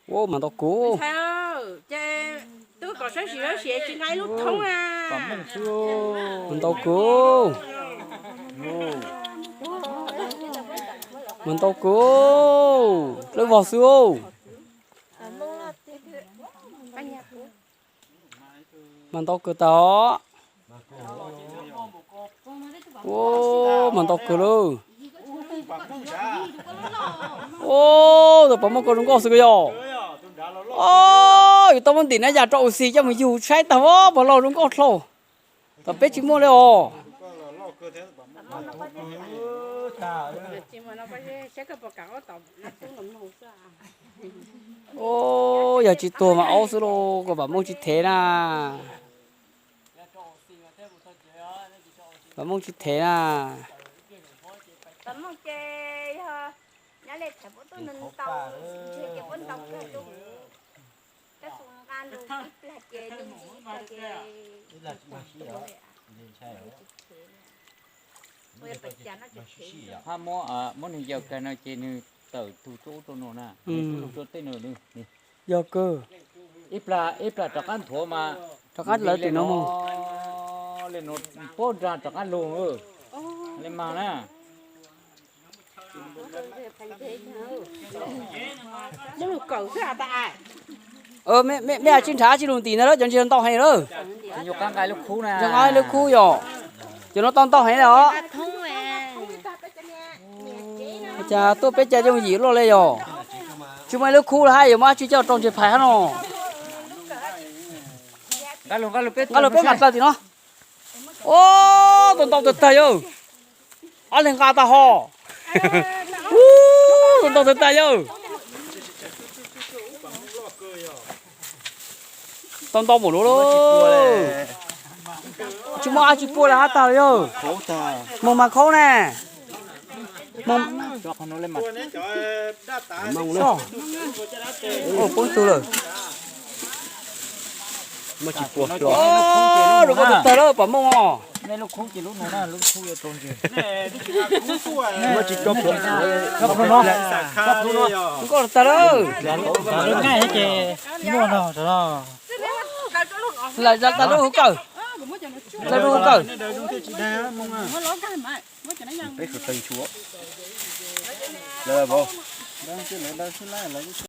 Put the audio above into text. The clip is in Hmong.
Ua mas ntau kug. Ntau kug. Mas ntau kug. Dawb vog xwb. Mas ntau kawg tag os. Ua mas ntau kawg lauj. Ua tus pom muaj koj zoo nkauj xwb kawg yog. Yus tau muab ntim na yam rau u xis coj mus yug tshaib tag os, pog laug zoo nkauj dhau. Tom peb tsis muaj li os. Yog tsis tuag mas aub xwb lauj, kom Vam Meej tsis thev na. Vam Meej tsis thev na. Hab muab, muab nws yaws kag no ces nws tawm tug rau ub rau no na, tug rau tej no. Yog kawg. Ib plag rov qab nthuav mas rov qab lawv tim no mus. Li no, puab nra rov qab lug li mas na. Mej tsis nrhav tsis lug ntim ntag lawm, cov ntsis ntau heev lawm. Nqa lub khub yog, cov no tau ntau heev os. Cas tuaj peb caug yooj yim luaj li yog. Tsis muaj ib lub khub los hab yuav muab dab tsi coj rau ntses phais hab no. Nqa lug peb nqa tau tim no. Ua, tau ntau tag tag yawg. Ob leeg nqa tau ho. Ua, tau ntau tag tag yawg. Tau ntau npaum no lauj. Tsis muaj dab tsi pua li hab tag yawg. Moog mas khaub ne. Poob tug lawm. Zoo nkauj tag tag lawm Pam Mooj os. Zoo nkauj tag tag lawm. Lawm, lawm lub hauv kawm. Lawm lub hauv kawm.